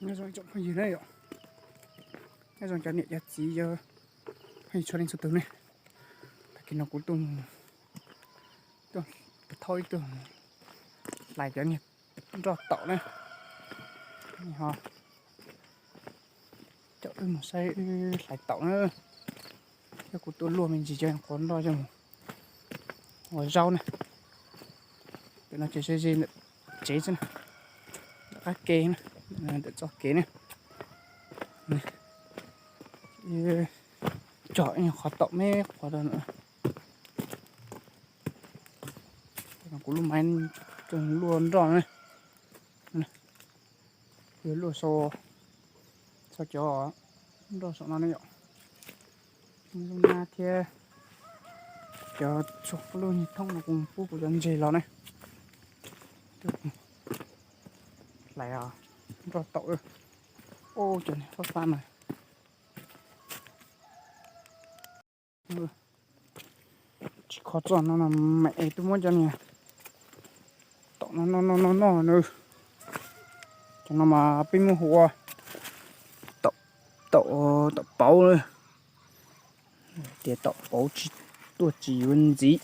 Nyob zoo ib tsoom phooj ywg na yom, nyob zoo cov niam cov txiv, phooj ywg txhua leej txhua tus ne. Tag kis no kuv tuaj, tuaj thauj ib tug hlais cov niag nroj taum na. Ho coj wb mus saib wb hlais taum na. Thiab kuv tuaj luaj me ntsis cov qhuav nroj coj mus ua zaub na. Ntawm no ces ze ze ntawm tsev xwb na, ntawm qab ke na, ntawm txoj kev na. Cog ib qhov taum me qhuav rau na. Kuv lub maiv luaj nroj na. Kuv yuav luaj sau, sau cov nroj saum no ne yom. Lub hnab thiab cov tshuaj lub nyuag thoob no kuv pub kuv cov ntses los ne. Hlais nroj taum. Ub, cov niag fab fab na. Tsis kho txoj no no, mam es tuaj muab cov niag taum no no no no no na. Cov no mas peb muab hu ua taum, taum pauv na. Tias taum pauv tsis tuaj tsis yuav ntxiv.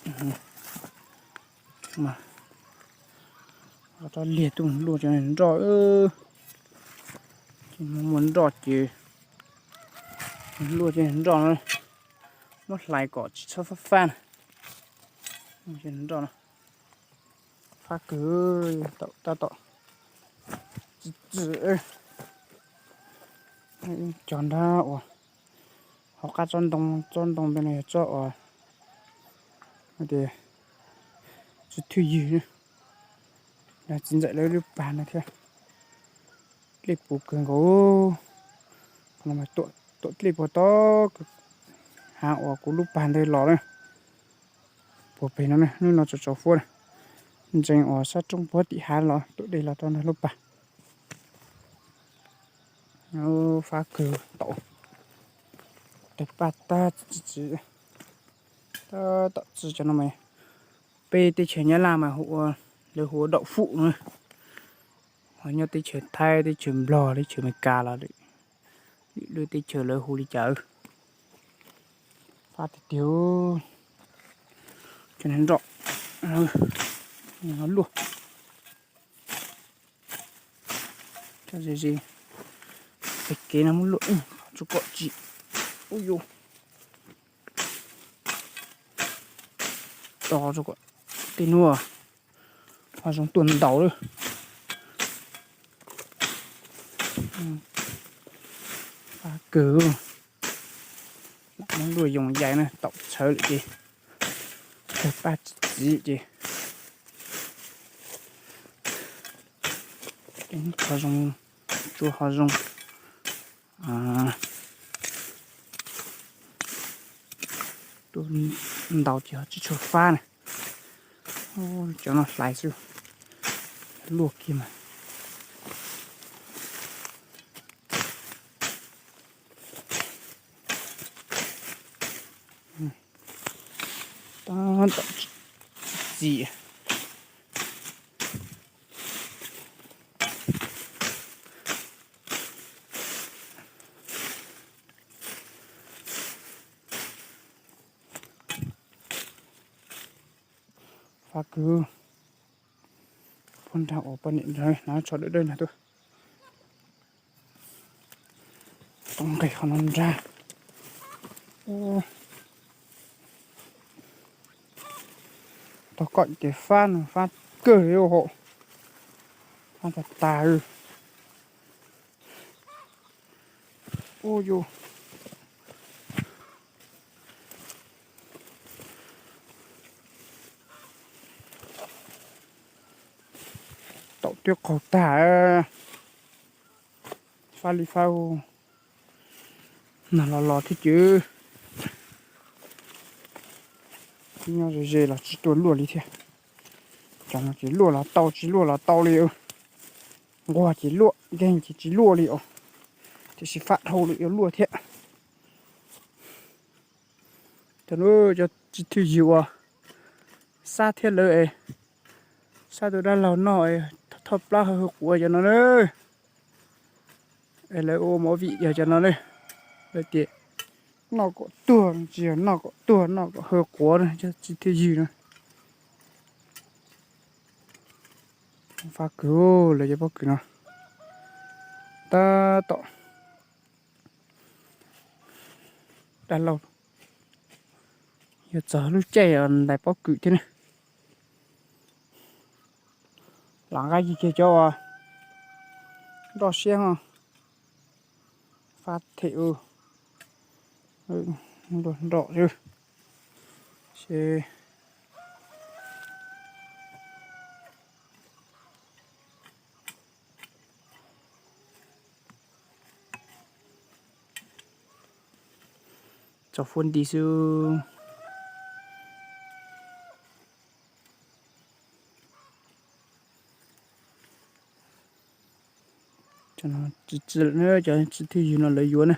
Mas rov liag tuaj luaj cov niag nroj, muaj nroj ces luaj cov niag nroj no, muab hlais kom tsis txhob fab fab na. Nroj no fab kawg, taum tab tom txi txi. Cov nrab uas hauv qab tsob ntoo, tsob ntoo ntawd no yog tsob uas tias tsis thwj ywg, txiv ntxawm lawv lub pas no thiab. Dlej puv kawg nkaus. Qhov no mas tuam dlej puag tod, hav uas kuv lub pas ntawd los na. Puag pem no ne, hnub no tsaus tsaus fuab na, ntsees uas sab roob puag tim hav los tuam dej los rau ntawm lub pas. Fab kawg, taum, tawg paj tag txiv txiv, tab tom txi cov no mas. Peb teb chaws Nyab Laj mas hu ua, lawv hu ua daum fum na. Ho nyob teb chaws Thaib, teb chaws Nplog, teb chaws Amelikas los lwm lub teb chaws lawv hu li cas. Fab tiag tiag. Cov niag nroj luaj. Cov ze ze, pem kev no muab luaj ib qho tsuas kom tsis, ub yuj, to tsuas kom tej hnub ho zoo tuaj ntaus lawm. Fab kawg. Lam muab luaj yoos yais na, taum txhawv lawm ces tawg paj txiv txiv ces qhov zoo, tsuas ho zoo tuaj ntaus ces ho tsis tshua fab na. Cov no hlais xwb, luaj kiag mas. Tab tom txiv. Fab kawg. Phob nrag uas poj niam nrog hnav tsho dawb dawb nrag tuaj. Tau nqis qhov no nrag. Tog kom ces fab no fab kawg li hauv, fab tas tas li. Ub yuj. Taum twb qaug tag. Fab li fab, nag los los thiab ces nyob ze ze los tsis tuaj luaj li thiab. Cov no ces luaj los tau, tsis luaj los tau li. Nquag ces luaj, nkeeg ces tsis luaj li os. Tiam sis fab dhau lawm yuav luaj thiab. Cov no cov tsis thwj ywg uas Xab thiab lawv es, Xab tus dab laug noj es thoj plaub hawj quav cov no na. Es lawv ua movie yog cov no ne, lawv tias noj kom tuag, tsis yog noj kom tuag, noj kom haw quav no, cov txiv thiaj ywg no. Fab kws, lawv cov pob kws no tab tom daj lauj, yuav txog lub caij ntais pob kws thiab ne. Lam nqa kiag cov uas nroj siab ho fab them u, nroj nroj xwb. Txaus fuab nti xwb. Tsis txi lawm na, cov txiv thiaj ywg no lawv yuav na.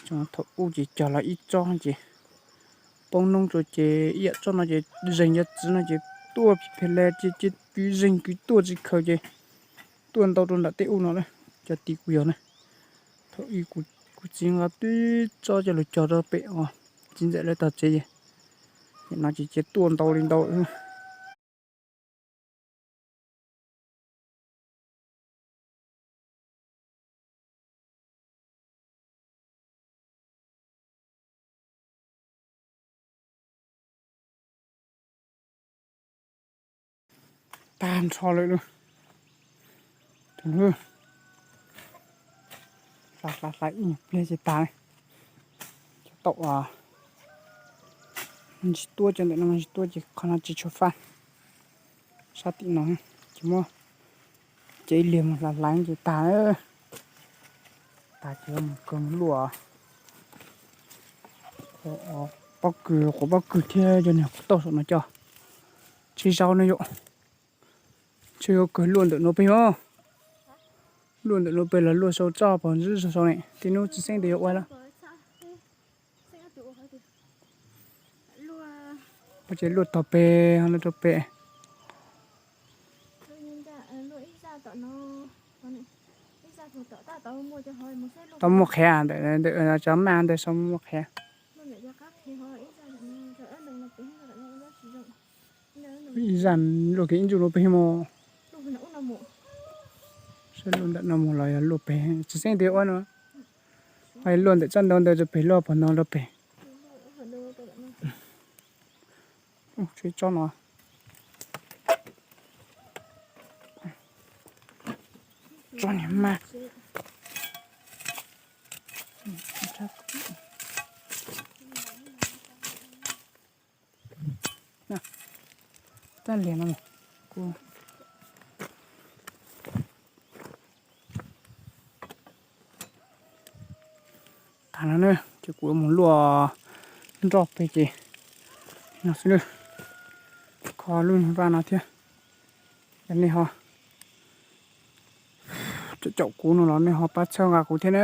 Thaum ub ces cog los ib tsob ces poob noob rau ces ib yam tsob no ces zeeg cov txiv no ces tuaj phem le ces kwv zeeg kwv tuaj tsis khaws ces tuaj ntau rau nram tej ub no na. Cov tid kuv yog na, thaum ub kuv txiv nqa tib tsob coj los cog rau pem os, txiv ntxawm lawv tog tsev ces, no ces cia tuaj ntau li ntau. Tag nrho lawm lauj. Tus hlub, hlais hlais hlais ib nyuag pliag ces tag. Cov taum ntsis tuab, cov ntawm no ntsis tuab ces qhov no tsis tshua faj. Sab tim no ces muab cev ib pliag mus hlais hlais ces tag. Tag ces mus kawg mus luaj pob kws, quav pob kws thiab cov niag quav tauj saum no coj tseb zaub no yom. Tseb zaub kawg luaj ntawm no pem os. Luaj ntawm no pem los luaj sau txoj pos ntxwb sau sau ne, tib hnub txiv xeeb tias yuav ua lawm. Ua ces luaj tog pem ho luaj rau pem. Tau muaj qhiav ntawm, ntawm cov maj ntawd sau muaj qhiav. Ib zaj luaj kiag ib ntsuj no pem mos. Saib luaj ntawm no mus los yog luaj pem, txiv xeeb tias ua no. Ho luaj ntawm tsob ntoo ntawd rau pem, luaj pog no rau pem. Tsob no, tsob niag maj. Txaj lias no. Tag no na, ces kuv mus luaj nroj pem ces no xwb na. Kho lub vaj no thiab. Yog nej ho caum caum kuv no los nej ho pab txhawb nqa kuv thiab na.